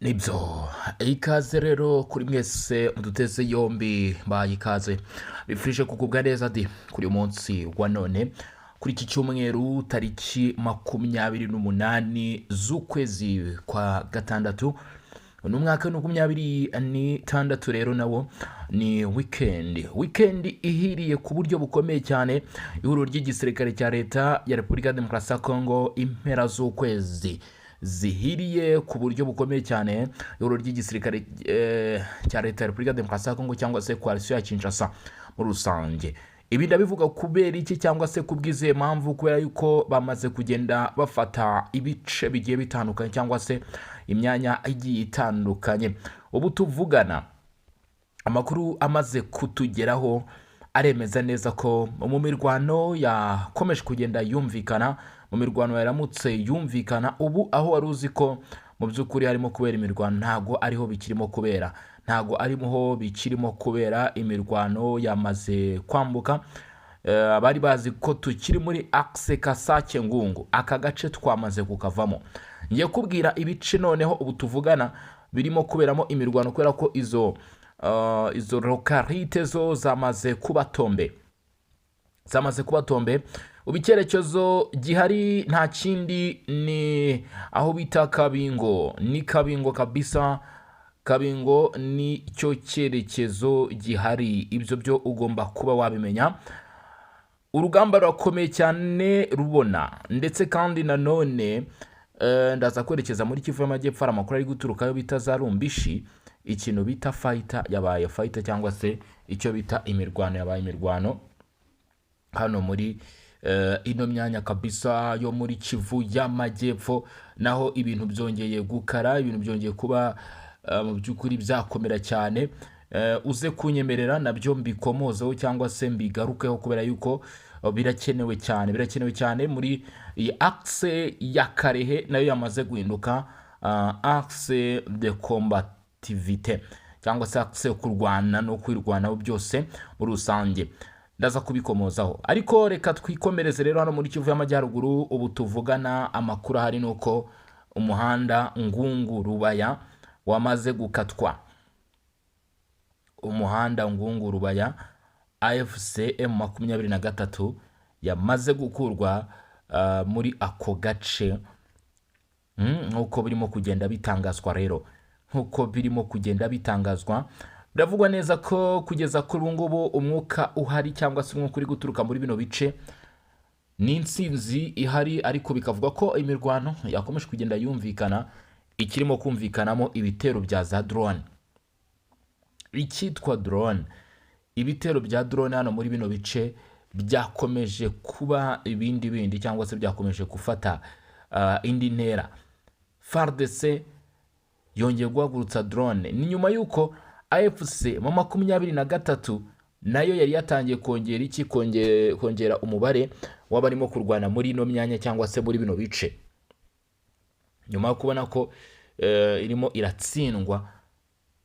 Nibyo, ikaze rero kuri mwese muduteze yombi, mbaye ikaze, bifurije kugubwa neza di kuri uyu munsi wa none, kuri iki cyumweru tariki 28 z'ukwezi kwa gatandatu, ni umwaka 2026. Rero nawo ni weekend, weekend ihiriye ku buryo bukomeye cyane. Ihuriro ry'igisirikare cya Leta ya Repubulika ya Demokarasi ya Kongo, impera z'ukwezi zihiriye ku buryo bukomeye cyane. Ihuriro ry'igisirikare cya Leta ya Repubulika ya Demokarasi ya Kongo cyangwa se coalition ya Kinshasa muri rusange. Ibi ndabivuga kubera iki cyangwa se kubw'izihe mpamvu? Kubera yuko bamaze kugenda bafata ibice bigiye bitandukanye cyangwa se imyanya igiye itandukanye. Ubu tuvugana, amakuru amaze kutugeraho aremeza neza ko mu mirwano yakomeje kugenda yumvikana, mu mirwano yaramutse yumvikana, ubu aho wari uzi ko mu by'ukuri harimo kubera imirwano ntago ariho bikirimo kubera, ntago ariho bikirimo kubera. Imirwano yamaze kwambuka. Abari bazi ko tukiri muri axe Kasake Ngungu, aka gace twamaze kukavamo. Ngiye kubwira ibice noneho ubu tuvugana birimo kuberamo imirwano, kubera ko izo localité zo zamaze kuba tombé, zamaze kuba tombé. Ubu icyerekezo gihari nta kindi, ni aho bita Kabingo, ni Kabingo kabisa. Kabingo ni cyo cyerekezo gihari, ibyo byo ugomba kuba wabimenya. Urugamba rurakomeye cyane rubona, ndetse kandi nanone ndaza kwerekeza muri Kivu y'Amajyepfo. Hari amakuru ari guturukayo bita za Rumbishi, ikintu bita fight yabaye fight cyangwa se icyo bita imirwano yabaye imirwano hano muri ino myanya kabisa yo muri Kivu y'Amajyepfo. Naho ibintu byongeye gukara, ibintu byongeye kuba mu by'ukuri byakomera cyane. Uze kunyemerera nabyo mbikomozeho cyangwa se mbigarukeho, kubera yuko birakenewe cyane, birakenewe cyane. Muri iyi axe ya Karehe nayo yamaze guhinduka axe de combativité cyangwa se axe yo kurwana no kwirwanaho, byose muri rusange ndaza kubikomozaho. Ariko reka twikomereze rero hano muri Kivu y'Amajyaruguru. Ubu tuvugana, amakuru ahari ni uko umuhanda Ngungu Rubaya wamaze gukatwa. Umuhanda Ngungu Rubaya, AFC M23 yamaze gukurwa muri ako gace. Nk'uko birimo kugenda bitangazwa rero, nk'uko birimo kugenda bitangazwa, biravugwa neza ko kugeza kuri ubu ngubu umwuka uhari cyangwa se umwuka uri guturuka muri bino bice ni intsinzi ihari, ariko bikavuga ko imirwano yakomeje kugenda yumvikana, ikirimo kumvikanamo ibitero bya za drone, icyitwa drone. Ibitero bya drone hano muri bino bice byakomeje kuba ibindi bindi cyangwa se byakomeje gufata indi ntera. FARDC yongeye guhagurutsa drone, ni nyuma y'uko AFC mu 23 nayo yari yatangiye kongera iki, kongera umubare w'abarimo kurwana muri ino myanya cyangwa se muri bino bice, nyuma yo kubona ko irimo iratsindwa.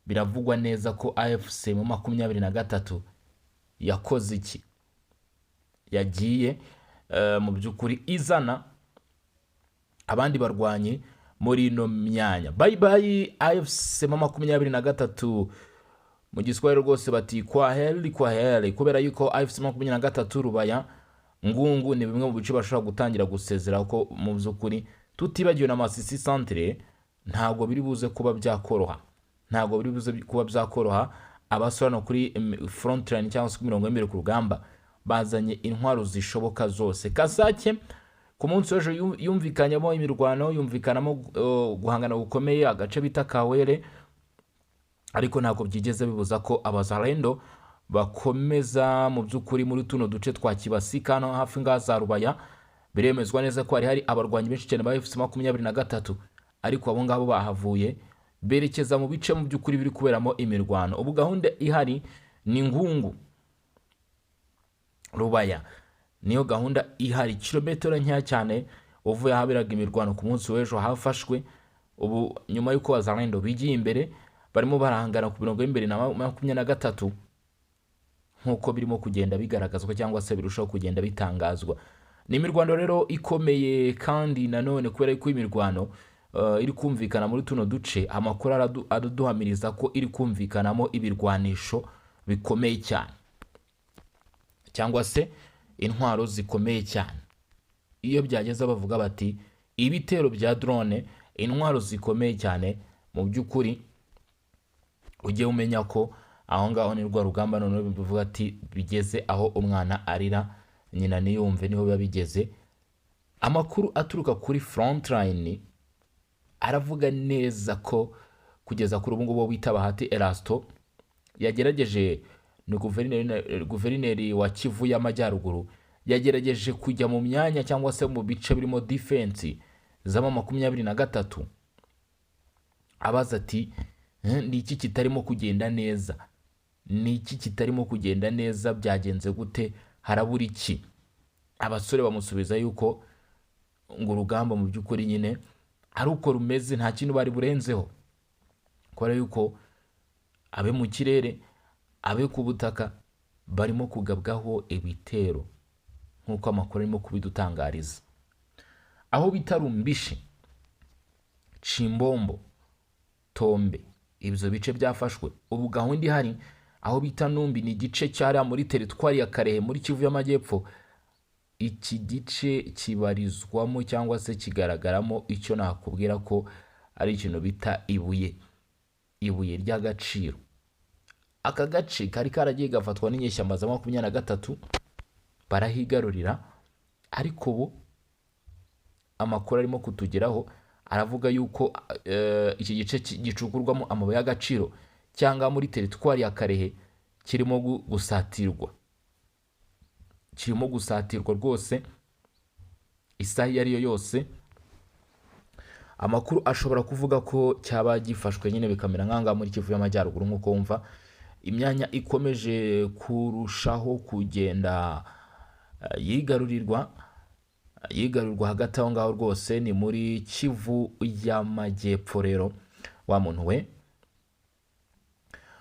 Biravugwa neza ko AFC mu 23 yakoze iki? Yagiye mu by'ukuri izana abandi barwanyi muri ino myanya. Bye bye AFC mu 23. Mu Giswahili rwose bati "kwa heri, kwa heri", kubera yuko AFC 23, Rubaya, Ngungu ni bimwe mu bice bashobora gutangira gusezera ko mu by'ukuri, tutibagiwe na Masisi centre, ntabwo biri buze kuba byakoroha, ntabwo biri buze kuba byakoroha. Abasore hano kuri front line cyangwa se ku mirongo y'imbere ku rugamba bazanye intwaro zishoboka zose. Kasake ku munsi w'ejo yumvikanyemo imirwano, yumvikanamo guhangana gukomeye, agace bita Kawere, ariko ntabwo byigeze bibuza ko Abazalendo bakomeza mu by'ukuri muri tuno duce twa Kibasika no hafi ngaha za Rubaya. Biremezwa neza ko hari hari abarwanyi benshi cyane ba AFC 23, ariko abo ngabo bahavuye berekeza mu bice mu by'ukuri biri kuberamo imirwano. Ubu gahunda ihari ni Ngungu Rubaya, niyo gahunda ihari, kilometero nkeya cyane uvuye ahaberaga imirwano ku munsi w'ejo hafashwe. Ubu nyuma y'uko Wazalendo bigiye imbere, barimo barahangana ku mirongo y'imbere na 23, nk'uko birimo kugenda bigaragazwa cyangwa se birushaho kugenda bitangazwa. Ni imirwano rero ikomeye, kandi nanone kubera ko imirwano iri kumvikana muri tuno duce, amakuru araduhamiriza ko iri kumvikanamo ibirwanisho bikomeye cyane cyangwa se intwaro zikomeye cyane. Iyo byageze bavuga bati ibitero bya drone, intwaro zikomeye cyane, mu by'ukuri ujye umenya ko aho ngaho ni rwa rugamba. Noneho bivuga ati bigeze aho umwana arira nyina ntiyumve, niho biba bigeze. Amakuru aturuka kuri frontline aravuga neza ko kugeza kuri ubu ngubu wita Bahati Erasto yagerageje, ni guverineri wa Kivu y'Amajyaruguru, yagerageje kujya mu myanya cyangwa se mu bice birimo defense z'ama 23, abaza ati: "Ni iki kitarimo kugenda neza? Ni iki kitarimo kugenda neza? Byagenze gute? Harabura iki?" Abasore bamusubiza yuko ngo urugamba mu by'ukuri nyine ari uko rumeze, nta kintu bari burenzeho, kubera yuko abe mu kirere, abe ku butaka, barimo kugabwaho ibitero nk'uko amakuru arimo kubidutangariza. Aho bita Rumbishi, Cimbombo, Tombe, ibyo bice byafashwe. Ubu gahunda ihari aho bita Numbi, ni igice cyariya muri teritwari ya Karehe muri Kivu y'Amajyepfo. Iki gice kibarizwamo cyangwa se kigaragaramo icyo nakubwira ko ari ikintu bita ibuye ry'agaciro. Aka gace kari karagiye gafatwa n'inyeshyamba za 23, barahigarurira, ariko ubu amakuru arimo kutugeraho aravuga yuko iki gice gicukurwamo amabuye y'agaciro cyangwa muri teritwari ya Karehe kirimo gusatirwa, kirimo gusatirwa rwose. Isaha iyo ari yo yose amakuru ashobora kuvuga ko cyaba gifashwe nyine, bikamera nk'ahangaha muri Kivu y'Amajyaruguru, nk'uko wumva imyanya ikomeje kurushaho kugenda yigarurirwa hagati aho ngaho rwose ni muri Kivu y'Amajyepfo. Rero wa muntu we,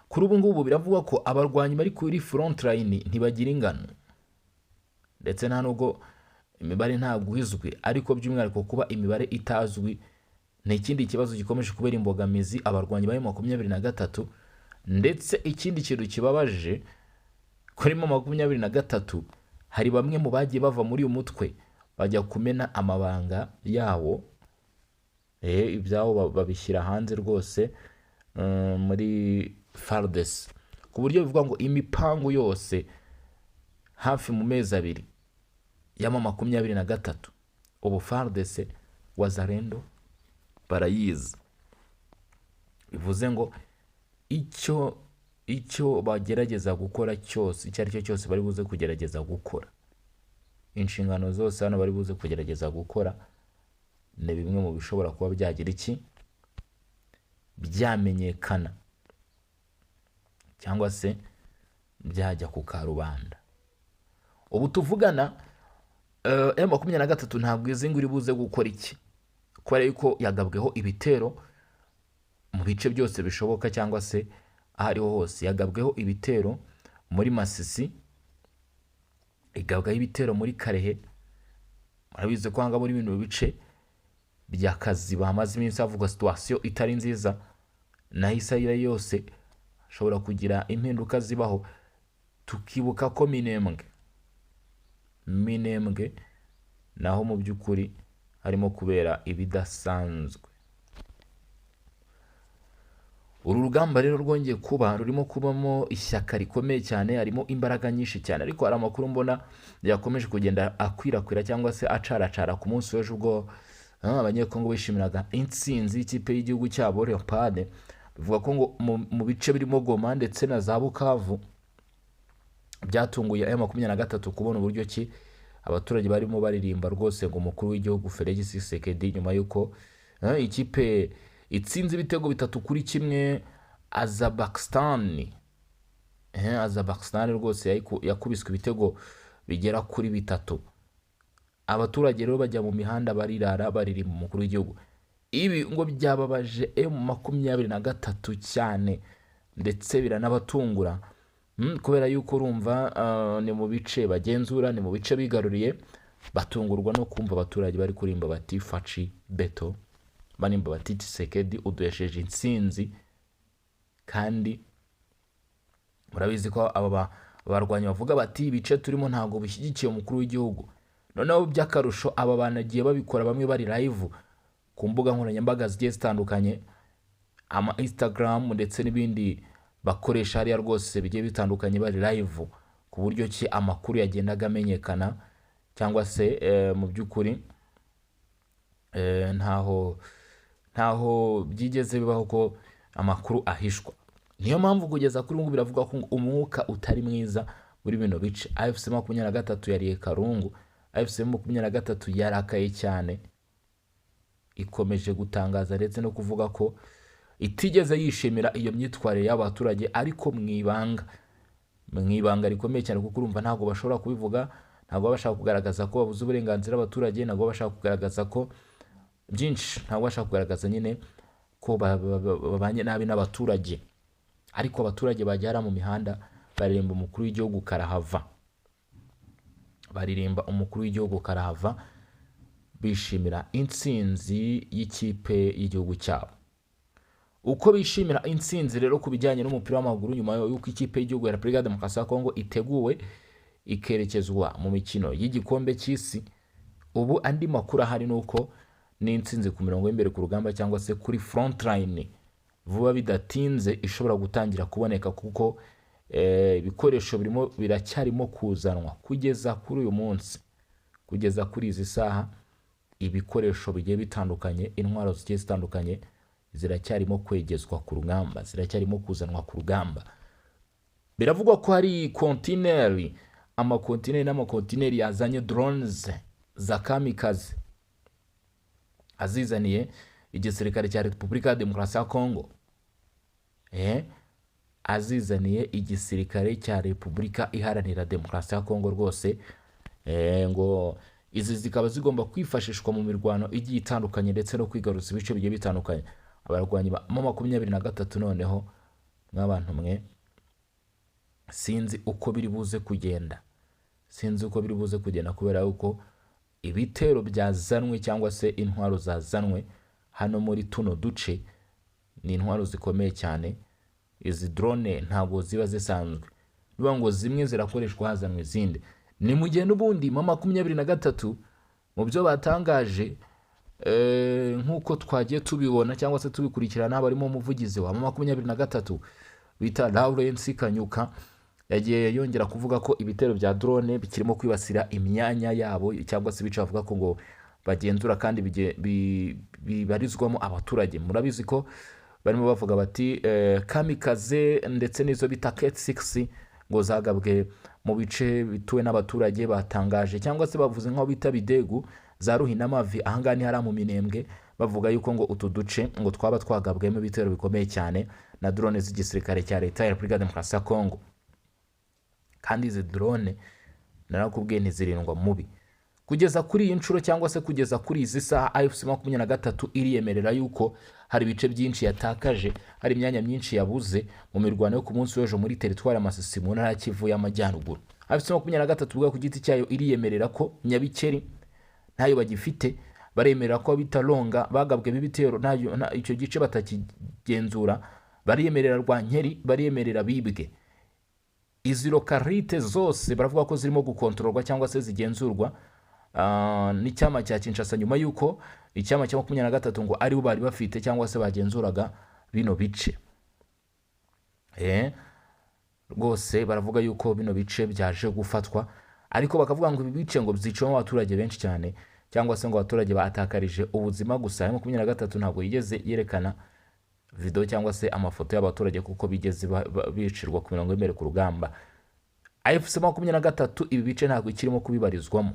kuri ubu ngubu biravugwa ko abarwanyi bari kuri front line ntibagira ingano, ndetse nta nubwo imibare ntabwo izwi. Ariko by'umwihariko kuba imibare itazwi ni ikindi kibazo gikomeje kubera imbogamizi abarwanyi bari 23. Ndetse ikindi kintu kibabaje kuri 23, hari bamwe mu bagiye bava muri uyu mutwe bajya kumena amabanga yawo, ibyabo babishyira hanze rwose, muri FARDC, ku buryo bivuga ngo imipangu yose hafi mu mezi 2 y'ama 23, ubu FARDC, Wazalendo barayizi. Bivuze ngo icyo bagerageza gukora cyose, icyo ari cyo cyose bari buze kugerageza gukora, inshingano zose hano bari buze kugerageza gukora, ni bimwe mu bishobora kuba byagira iki, byamenyekana cyangwa se byajya ku karubanda. Ubu tuvugana, M23 ntabwo izi ngo iri buze gukora iki, kubera yuko yagabweho ibitero mu bice byose bishoboka cyangwa se aho ariho hose. Yagabweho ibitero muri Masisi, igabwaho ibitero muri Karehe. Murabizi ko ahangaha muri bino bice bya Kaziba hamaze iminsi havugwa situation itari nziza, naho isaha yose hashobora kugira impinduka zibaho. Tukibuka ko Minembwe naho mu by'ukuri harimo kubera ibidasanzwe. Uru rugamba rero rwongeye kuba rurimo kubamo ishyaka rikomeye cyane, harimo imbaraga nyinshi cyane. Ariko hari amakuru mbona yakomeje kugenda akwirakwira cyangwa se acaracara ku munsi w'ejo, ubwo Abanyekongo bishimiraga intsinzi y'ikipe y'igihugu cyabo Leopard. Bivuga ko ngo mu bice birimo Goma ndetse na za Bukavu, byatunguye aya 23 kubona uburyo ki abaturage barimo baririmba rwose ngo umukuru w'igihugu Felix Tshisekedi, nyuma y'uko ikipe itsinze ibitego 3-1 Azerbaijan. Azerbaijan rwose yakubiswe ibitego bigera kuri 3. Abaturage rero bajya mu mihanda barirara baririmba umukuru w'igihugu. Ibi ngo byababaje M23 cyane, ndetse biranabatungura, kubera yuko urumva ni mu bice bagenzura, ni mu bice bigaruriye, batungurwa no kumva abaturage bari kurimba bati: "Fatshi Béton." Banimba bati: "Tshisekedi, uduhesheje intsinzi." Kandi murabizi ko aba barwanyi bavuga bati ibice turimo ntabwo bishyigikiye umukuru w'igihugu. Noneho by'akarusho, aba banagiye babikora bamwe bari live ku mbuga nkoranyambaga zigiye zitandukanye, ama Instagram ndetse n'ibindi bakoresha hariya rwose bigiye bitandukanye, bari live, ku buryo ki amakuru yagendaga amenyekana, cyangwa se mu by'ukuri ntaho byigeze bibaho ko amakuru ahishwa. Niyo mpamvu kugeza kuri ubu biravuga ko umwuka utari mwiza muri bino bice. AFC 23 yariye karungu. AFC 23 yarakaye cyane, ikomeje gutangaza ndetse no kuvuga ko itigeze yishimira iyo myitwarire y'abaturage, ariko mu ibanga, mu ibanga rikomeye cyane, kuko urumva ntabwo bashobora kubivuga. Ntabwo baba bashaka kugaragaza ko babuze uburenganzira abaturage, ntabwo baba bashaka kugaragaza ko byinshi, ntabwo bashaka kugaragaza nyine ko babanye nabi n'abaturage. Ariko abaturage bajya mu mihanda baririmba umukuru w'igihugu karahava, baririmba umukuru w'igihugu karahava, bishimira intsinzi y'ikipe y'igihugu cyabo. Uko bishimira intsinzi rero ku bijyanye n'umupira w'amaguru, nyuma y'uko ikipe y'igihugu ya Repubulika ya Demokarasi ya Kongo iteguwe ikerekezwa mu mikino y'igikombe cy'isi, ubu andi makuru ahari ni uko n'intsinzi ku mirongo y'imbere ku rugamba, cyangwa se kuri front line, vuba bidatinze ishobora gutangira kuboneka, kuko ibikoresho birimo biracyarimo kuzanwa kugeza kuri uyu munsi. Kugeza kuri izi saha, ibikoresho bigiye bitandukanye, intwaro zigiye zitandukanye ziracyarimo kwegezwa ku rugamba, ziracyarimo kuzanwa ku rugamba. Biravugwa ko hari kontineri, amakontineri n'amakontineri yazanye drones za kamikaze, azizaniye igisirikare cya Repubulika ya Demokarasi ya Kongo, azizaniye igisirikare cya Repubulika Iharanira Demokarasi ya Kongo rwose. Ngo izi zikaba zigomba kwifashishwa mu mirwano igiye itandukanye ndetse no kwigaruza ibice bigiye bitandukanye. Abarwanyi ba M23 noneho, mw'abantu mwe, sinzi uko biri buze kugenda, sinzi uko biri buze kugenda, kubera yuko ibitero byazanwe cyangwa se intwaro zazanwe hano muri tuno duce ni intwaro zikomeye cyane. Izi drone ntabwo ziba zisanzwe, niba ngo zimwe zirakoreshwa hazanwa izindi. Ni mu gihe n'ubundi M23 mu byo batangaje, nk'uko twagiye tubibona cyangwa se tubikurikirana, barimo umuvugizi wa M23 bita Lawrence Kanyuka, yagiye yongera kuvuga ko ibitero bya drone bikirimo kwibasira imyanya yabo cyangwa se ibice bavuga ko ngo bagenzura kandi bibarizwamo abaturage. Murabizi ko barimo bavuga bati kamikaze ndetse n'izo bita K6 ngo zagabwe mu bice bituwe n'abaturage. Batangaje cyangwa se bavuze nk'aho bita Bidegu, za Ruhinamavi, ahangaha ni hariya mu Minembwe, bavuga yuko ngo utu duce ngo twaba twagabwemo ibitero bikomeye cyane na drone z'igisirikare cya Leta ya Repubulika ya Demokarasi ya Kongo. Kandi izi drone narakubwiye ntizirindwa mubi. Kugeza kuri iyi nshuro cyangwa se kugeza kuri izi saha, AFC 23 iriyemerera yuko hari ibice byinshi yatakaje, hari imyanya myinshi yabuze mu mirwano yo ku munsi w'ejo muri teritwari ya Masisi mu ntara ya Kivu y'Amajyaruguru. AFC 23 ubwo ku giti cyayo iriyemerera ko Nyabikeri ntayo bagifite, baremerera ko bita Longa bagabwemo ibitero, ntayo icyo gice batakigenzura, bariyemerera Rwankeri, bariyemerera Bibwe. Izi localité zose baravuga ko zirimo gukontororwa cyangwa se zigenzurwa n'icyama cya Kinshasa, nyuma y'uko icyama cya 23 ngo aribo bari bafite cyangwa se bagenzuraga bino bice. Rwose baravuga yuko bino bice byaje gufatwa, ariko bakavuga ngo ibi bice ngo byicwamo abaturage benshi cyane, cyangwa se ngo abaturage batakarije ubuzima. Gusa ya 23 ntabwo yigeze yerekana video cyangwa se amafoto y'abaturage kuko bigeze bicirwa ku mirongo y'imbere ku rugamba. AFC 23 ibi bice ntabwo ikirimo kubibarizwamo.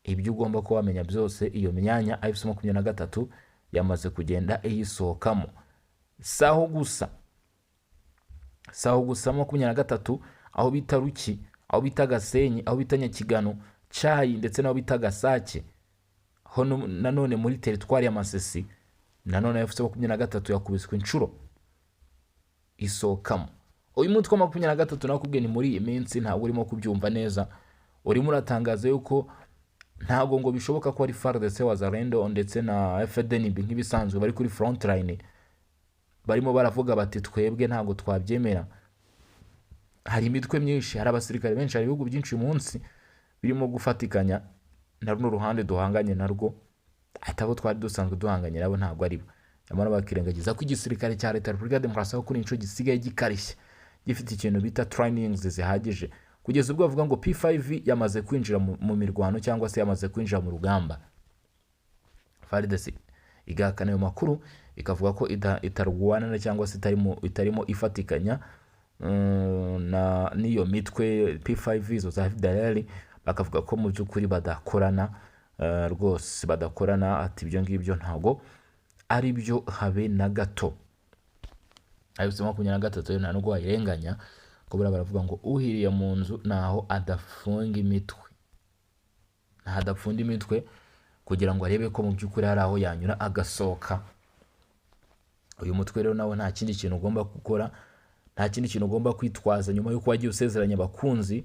Ibyo ugomba kuba wamenya byose, iyo myanya AFC 23 yamaze kugenda iyisohokamo. Saho gusa, saho gusa, 23 aho bita Ruki, aho bita Gasenyi, aho bita Nyakigano, Cyayi ndetse n'aho bita Gasake ho nanone muri teritwari ya Masisi, nanone AFC 23 yakubiswe inshuro isohokamo. Uyu mutwe wa 23 nakubwiye ni muri iyi minsi ntabwo urimo kubyumva neza, urimo uratangaza yuko Ntabwo ngo bishoboka ko ari FARDC, Wazalendo ndetse na FDNB nk'ibisanzwe bari kuri front line barimo baravuga bati: "Twebwe ntabwo twabyemera." Hari imitwe myinshi, hari abasirikare benshi, hari ibihugu byinshi uyu munsi birimo gufatikanya na runo ruhande duhanganye narwo, ati abo twari dusanzwe duhanganye nabo ntabwo ari bo. Nyamara bakirengagiza ko igisirikare cya Leta ya Repubulika ya Demokarasi ya kuri inshuro gisigaye gikarishye, gifite ikintu bita trainings zihagije, kugeza ubwo bavuga ngo P5 yamaze kwinjira mu mirwano cyangwa se yamaze kwinjira mu rugamba. FARDC igahakana ayo makuru, ikavuga ko itarwana cyangwa se itarimo ifatikanya na n'iyo mitwe P5, izo za FDLR, bakavuga ko mu by'ukuri badakorana, rwose badakorana, ati ibyo ngibyo ntabwo ari byo habe na gato. AFC 23 yo nta nubwo wayirenganya, ko buriya baravuga ngo uhiriye mu nzu naho adafunga imitwe, ntaho adapfunda imitwe kugira ngo arebe ko mu by'ukuri hari aho yanyura agasohoka. Uyu mutwe rero nawe nta kindi kintu ugomba gukora, nta kindi kintu ugomba kwitwaza nyuma y'uko wagiye usezeranya abakunzi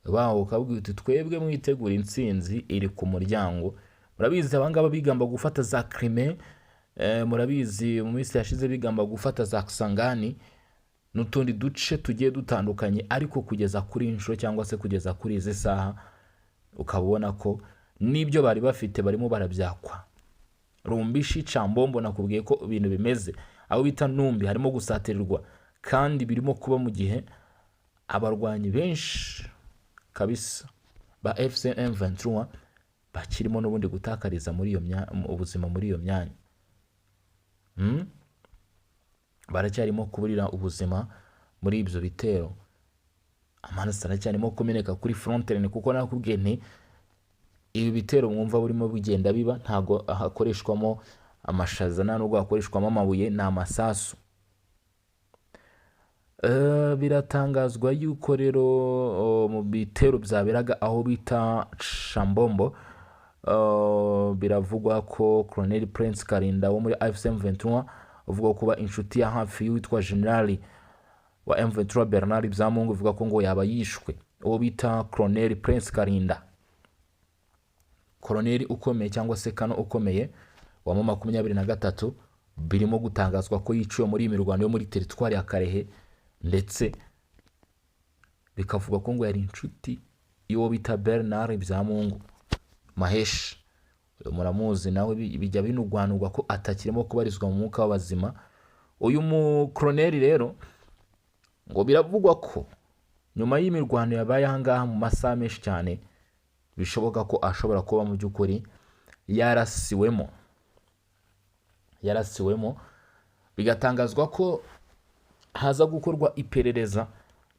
bawo, ukabwira uti: "Twebwe mwitegura, intsinzi iri ku muryango." Murabizi, abangaba bigamba gufata za Crimea, murabizi mu minsi yashize bigamba gufata za Kisangani n'utundi duce tugiye dutandukanye, ariko kugeza kuri iyi nshuro cyangwa se kugeza kuri izi saha ukaba ubona ko n'ibyo bari bafite barimo barabyakwa. Rumbishi, Cambombo, nakubwiye ko ibintu bimeze aho bita Numbi harimo gusatirirwa, kandi birimo kuba mu gihe abarwanyi benshi kabisa ba AFC M23 bakirimo n'ubundi gutakariza muri iyo ubuzima muri iyo myanya. Baracyarimo kuburira ubuzima muri ibyo bitero, amaraso aracyarimo kumeneka kuri front line, kuko nakubwiye nti ibi bitero mwumva burimo bigenda biba ntabwo hakoreshwamo amashaza, nta nubwo hakoreshwamo amabuye, ni amasasu. Biratangazwa yuko rero mu bitero byaberaga aho bita Shambombo, biravugwa ko Colonel Prince Karinda wo muri AFC M23, uvuga kuba inshuti ya hafi y'uwitwa General wa M23 Bernard Byamungu, ivuga ko ngo yaba yishwe. Uwo bita Colonel Prince Karinda, koloneli ukomeye cyangwa se kano ukomeye wa 23, birimo gutangazwa ko yiciwe muri iyi mirwano yo muri teritwari ya Karehe, ndetse bikavugwa ko ngo yari inshuti y'uwo bita Bernard Byamungu Maheshi. Uyu muramuzi nawe, bijya binugwanugwa ko atakirimo kubarizwa mu mwuka w'abazima. Uyu mukoloneli rero ngo biravugwa ko nyuma y'imirwano yabaye ahangaha mu masaha menshi cyane, bishoboka ko ashobora kuba mu by'ukuri yarasiwemo, bigatangazwa ko haza gukorwa iperereza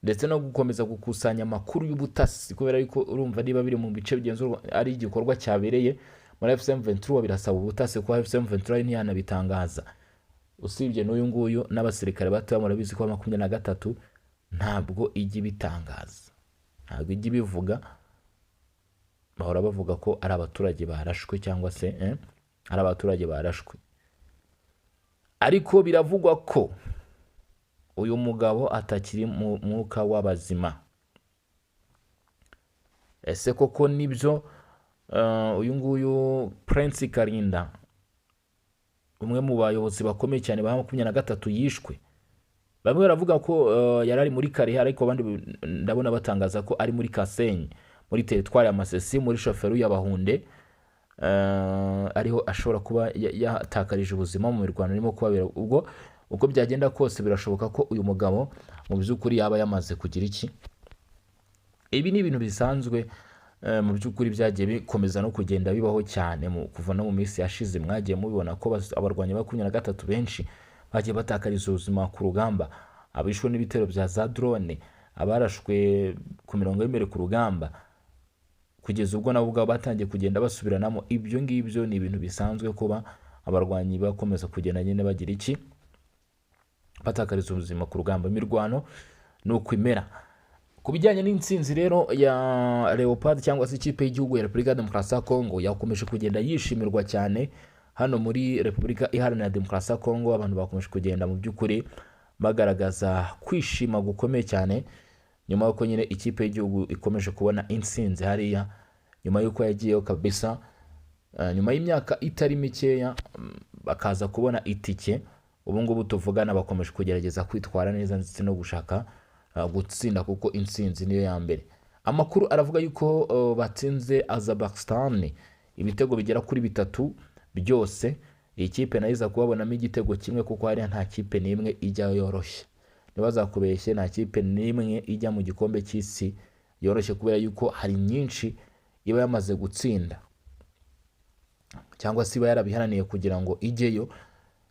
ndetse no gukomeza gukusanya amakuru y'ubutasi, kubera yuko urumva niba biri mu bice bigenzurwa, ari igikorwa cyabereye muri AFC M23, birasaba ubutasi, kuko AFC M23 ntiyanabitangaza. Usibye n'uyu nguyu n'abasirikare batoya, murabizi ko 23 ntabwo ijya ibitangaza, ntabwo ijya ibivuga, bahora bavuga ko ari abaturage barashwe cyangwa se ari abaturage barashwe. Ariko biravugwa ko uyu mugabo atakiri mu mwuka w'abazima. Ese koko nibyo? Uyu nguyu Prince Karinda, umwe mu bayobozi bakomeye cyane ba 23, yishwe. Bamwe baravuga ko yari ari muri Karehe, ariko abandi ndabona batangaza ko ari muri Kasenyi, muri teritwari ya Masisi, muri chefferie y'Abahunde, ariho ashobora kuba yatakarije ubuzima mu mirwano irimo kubabera. Ubwo uko byagenda kose, birashoboka ko uyu mugabo mu by'ukuri yaba yamaze kugira iki. Ibi ni ibintu bisanzwe, mu by'ukuri byagiye bikomeza no kugenda bibaho cyane kuva no mu minsi yashize. Mwagiye mubibona ko abarwanyi ba 23 benshi bagiye batakariza ubuzima ku rugamba, abishwe n'ibitero bya za drone, abarashwe ku mirongo y'imbere ku rugamba, kugeza ubwo nabo ubwabo batangiye kugenda basubiranamo. Ibyo ngibyo ni ibintu bisanzwe, kuba abarwanyi bakomeza kugenda nyine bagira iki, batakariza ubuzima ku rugamba. Imirwano ni uko imera. Ku bijyanye n'intsinzi rero ya Leopard cyangwa se ikipe y'igihugu ya Repubulika ya Demokarasi ya Kongo, yakomeje kugenda yishimirwa cyane hano muri Repubulika Iharanira Demokarasi ya Kongo. Abantu bakomeje kugenda mu by'ukuri bagaragaza kwishima gukomeye cyane nyuma y'uko nyine ikipe y'igihugu ikomeje kubona intsinzi hariya. Nyuma y'uko yagiyeyo kabisa, nyuma y'imyaka itari mikeya, bakaza kubona itike. Ubu ngubu tuvugana bakomeje kugerageza kwitwara neza ndetse no gushaka gutsinda, kuko intsinzi niyo ya mbere. Amakuru aravuga yuko batsinze Azerbaijan ibitego bigera kuri bitatu byose. Iyi kipe nayo iza kubabonamo igitego kimwe, kuko hariya nta kipe n'imwe ijya yoroshye. Ntibazakubeshye, nta kipe n'imwe ijya mu gikombe cy'isi yoroshye, kubera yuko hari nyinshi iba yamaze gutsinda cyangwa se iba yarabiharaniye kugira ngo ijyeyo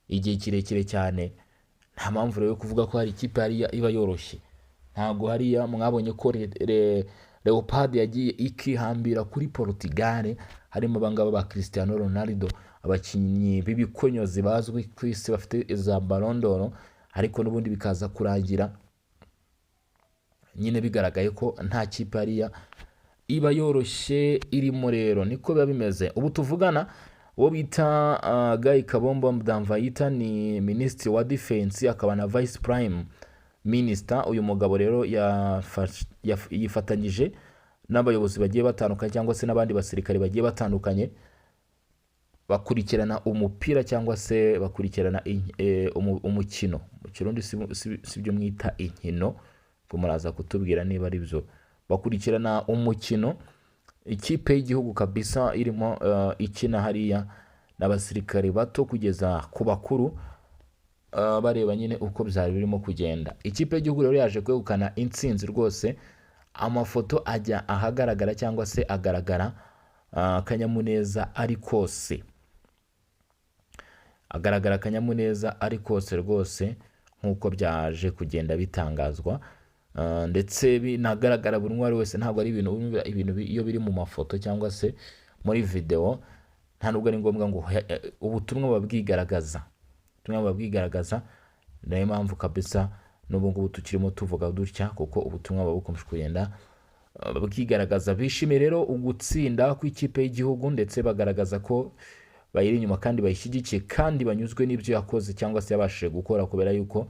igihe kirekire cyane. Nta mpamvu rero yo kuvuga ko hari ikipe hariya iba yoroshye. Ntabwo hariya mwabonye ko Leopard yagiye ikihambira kuri Portugal, harimo abangaba ba Cristiano Ronaldo, abakinnyi b'ibikonyozi bazwi ku isi bafite za Ballon d'Or, ariko n'ubundi bikaza kurangira nyine bigaragaye ko nta kipe hariya iba yoroshye irimo. Rero niko biba bimeze. Ubu tuvugana, uwo bita Guy Kabombo Muadiamvita ni minisitiri wa defense akaba na vice prime minister. Uyu mugabo rero yifatanyije n'abayobozi bagiye batandukanye cyangwa se n'abandi basirikare bagiye batandukanye, bakurikirana umupira cyangwa se bakurikirana umukino. Mu Kirundi si byo mwita inkino, ubwo muraza kutubwira niba ari byo. Bakurikirana umukino, ikipe y'igihugu kabisa irimo ikina hariya n'abasirikare bato kugeza ku bakuru, bareba nyine uko byari birimo kugenda. Ikipe y'igihugu rero yaje kwegukana intsinzi rwose. Amafoto ajya ahagaragara cyangwa se agaragara, akanyamuneza ari kose, agaragara akanyamuneza ari kose rwose, nk'uko byaje kugenda bitangazwa, ndetse binagaragara buri umwe wese. Ntabwo ari ibintu iyo biri mu mafoto cyangwa se muri videwo, nta nubwo ari ngombwa ngo ubutumwa buba bwigaragaza, ubutumwa buba bwigaragaza. Niyo mpamvu kabisa n'ubu ngubu tukirimo tuvuga dutya, kuko ubutumwa buba bukomeje kugenda bwigaragaza. Bishimiye rero ugutsinda kw'ikipe y'igihugu, ndetse bagaragaza ko bayiri inyuma kandi bayishyigikiye, kandi banyuzwe n'ibyo yakoze cyangwa se yabashije gukora, kubera yuko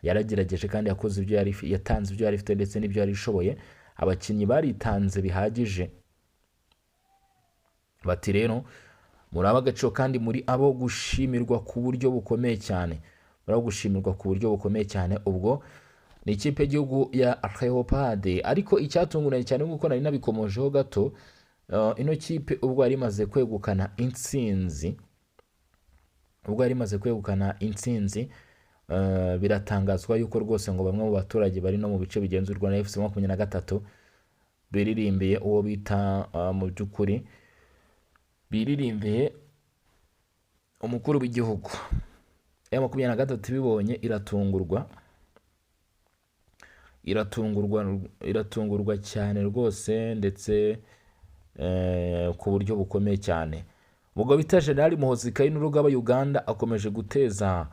yaragerageje kandi yakoze ibyo yari, yatanze ibyo yari ifite ndetse n'ibyo yari ishoboye. Abakinnyi baritanze bihagije. Bati rero muri ab'agaciro kandi muri abo gushimirwa ku buryo bukomeye cyane, muri abo gushimirwa ku buryo bukomeye cyane. Ubwo ni ikipe y'igihugu ya Leopard. Ariko icyatunguranye cyane, nk'uko nari nabikomojeho gato, ino kipe ubwo yari imaze kwegukana intsinzi, ubwo yari imaze kwegukana intsinzi, biratangazwa yuko rwose ngo bamwe mu baturage bari no mu bice bigenzurwa na AFC 23 biririmbiye uwo bita, mu by'ukuri biririmbiye umukuru w'igihugu. M23 ibibonye iratungurwa, iratungurwa, iratungurwa cyane rwose, ndetse ku buryo bukomeye cyane. Ubwo bita General Muhoozi Kainerugaba, Uganda, akomeje guteza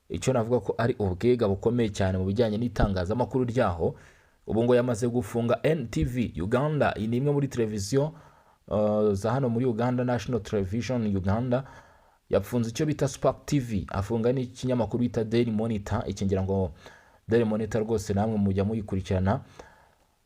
icyo navuga ko ari ubwega bukomeye cyane mu bijyanye n'itangazamakuru ryaho. Ubu ngo yamaze gufunga NTV Uganda. Iyi ni imwe muri televiziyo za hano muri Uganda, National Television Uganda. Yafunze icyo bita Spark TV, afunga n'ikinyamakuru bita Daily Monitor. Iki ngira ngo Daily Monitor rwose namwe mujya muyikurikirana.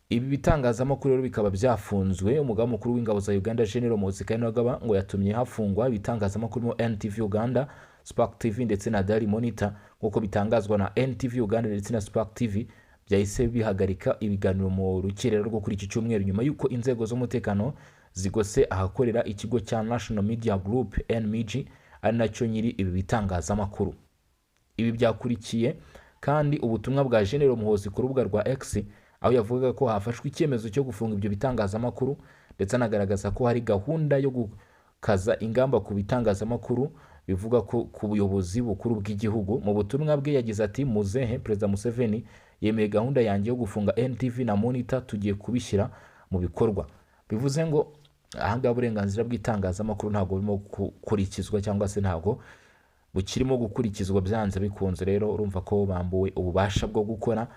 Ibi bitangazamakuru rero bikaba byafunzwe. Umugaba mukuru w'ingabo za Uganda, General Muhoozi Kainerugaba, ngo yatumye hafungwa ibitangazamakuru mo NTV Uganda, Spark TV ndetse na Daily Monitor. Nk'uko bitangazwa na NTV Uganda ndetse na Spark TV, byahise bihagarika ibiganiro mu rukerera rwo kuri iki cyumweru, nyuma y'uko inzego z'umutekano zigose ahakorera ikigo cya National Media Group, NMG, ari nacyo nyiri ibi bitangazamakuru. Ibi byakurikiye kandi ubutumwa bwa General Muhoozi ku rubuga rwa X, aho yavugaga ko hafashwe icyemezo cyo gufunga ibyo bitangazamakuru, ndetse anagaragaza ko hari gahunda yo gukaza ingamba ku bitangazamakuru bivuga ko ku buyobozi bukuru bw'igihugu. Mu butumwa bwe yagize ati: "Muzehe Perezida Museveni yemeye gahunda yanjye yo gufunga NTV na Monitor, tugiye kubishyira mu bikorwa." Bivuze ngo ahangaha uburenganzira bw'itangazamakuru ntabwo burimo gukurikizwa cyangwa se ntabwo bukirimo gukurikizwa byanze bikunze. Rero urumva ko bambuwe ububasha bwo gukora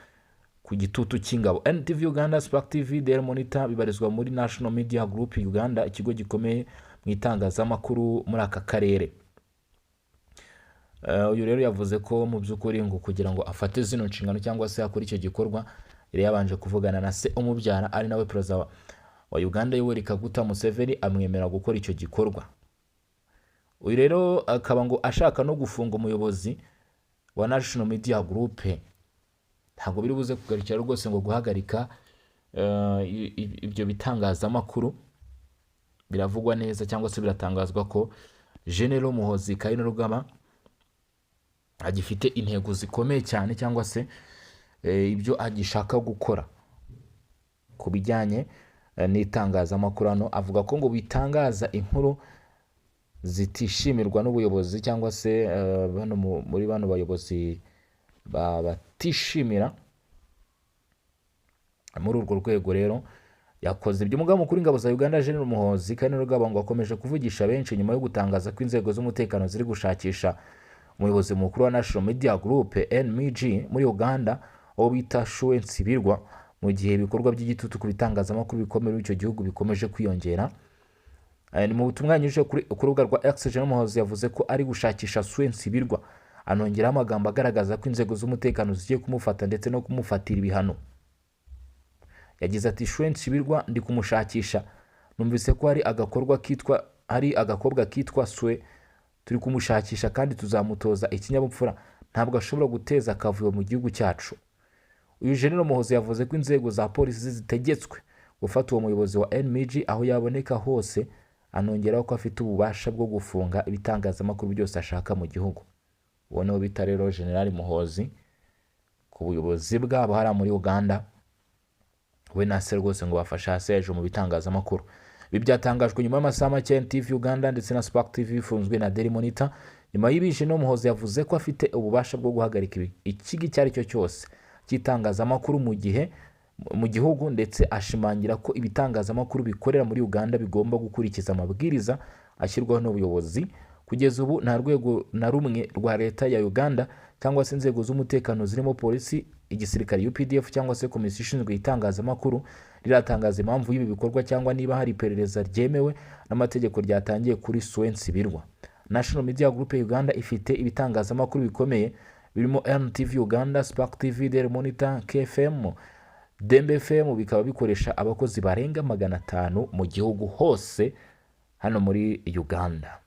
ku gitutu cy'ingabo. NTV Uganda, Spark TV, Daily Monitor bibarizwa muri National Media Group Uganda, ikigo gikomeye mu itangazamakuru muri aka karere. Uyu rero yavuze ko mu by'ukuri ngo kugira ngo afate zino nshingano cyangwa se akore icyo gikorwa, yari yabanje kuvugana na se umubyara, ari nawe perezida. wa Uganda Yoweri Kaguta Museveni amwemera gukora icyo gikorwa. Uyu rero akaba ngo ashaka no gufunga umuyobozi wa National Media Group. Ntabwo biri buze kugarukira rwose ngo guhagarika ibyo bitangazamakuru. Biravugwa neza cyangwa se biratangazwa ko General Muhozi Kainerugaba agifite intego zikomeye cyane, cyangwa se ibyo agishaka gukora ku bijyanye n'itangazamakuru. Hano avuga ko ngo bitangaza inkuru zitishimirwa n'ubuyobozi, cyangwa se bano muri bano bayobozi batishimira. Muri urwo rwego rero yakoze ibyo. Umugaba mukuru w'ingabo za Uganda, General Muhozi Kainerugaba, ngo akomeje kuvugisha benshi nyuma yo gutangaza ko inzego z'umutekano ziri gushakisha umuyobozi mukuru wa National Media Group, NMG, muri Uganda, uwo bita Shuwe Nsibirwa, mu gihe ibikorwa by'igitutu ku bitangazamakuru bikomeye muri icyo gihugu bikomeje kwiyongera. Ni mu butumwa yanyujije ku rubuga rwa X, General Muhozi yavuze ko ari gushakisha Sue Nsibirwa, anongeraho amagambo agaragaza ko inzego z'umutekano zigiye kumufata ndetse no kumufatira ibihano. Yagize ati: "Sue Nsibirwa ndi kumushakisha. Numvise ko hari agakobwa kitwa Sue. Turi kumushakisha kandi tuzamutoza ikinyabupfura. Ntabwo ashobora guteza akavuyo mu gihugu cyacu." Uyu General Muhozi yavuze ko inzego za polisi zitegetswe gufata uwo muyobozi wa NMG aho yaboneka hose, anongeraho ko afite ububasha bwo gufunga ibitangazamakuru byose ashaka mu gihugu. Uwo niwo bita rero General Muhozi ku buyobozi bwabo hariya muri Uganda. We na se rwose ngo bafashe hasi hejuru mu bitangazamakuru. Ibi byatangajwe nyuma y'amasaha make NTV Uganda ndetse na Spark TV bifunzwe na Daily Monitor. Nyuma y'ibi, General Muhozi yavuze ko afite ububasha bwo guhagarika ikigo icyo ari cyo cyose cy'itangazamakuru mu gihugu, ndetse ashimangira ko ibitangazamakuru bikorera muri Uganda bigomba gukurikiza amabwiriza ashyirwaho n'ubuyobozi. Kugeza ubu nta rwego na rumwe rwa leta ya Uganda cyangwa se inzego z'umutekano zirimo polisi, igisirikare UPDF cyangwa se komisiyo ishinzwe itangazamakuru riratangaza impamvu y'ibi bikorwa cyangwa niba hari iperereza ryemewe n'amategeko ryatangiye kuri Sue Nsibirwa. National Media Group Uganda ifite ibitangazamakuru bikomeye birimo NTV Uganda, Spark TV, Daily Monitor, KFM, Dembe FM, bikaba bikoresha abakozi barenga 500 mu gihugu hose hano muri Uganda.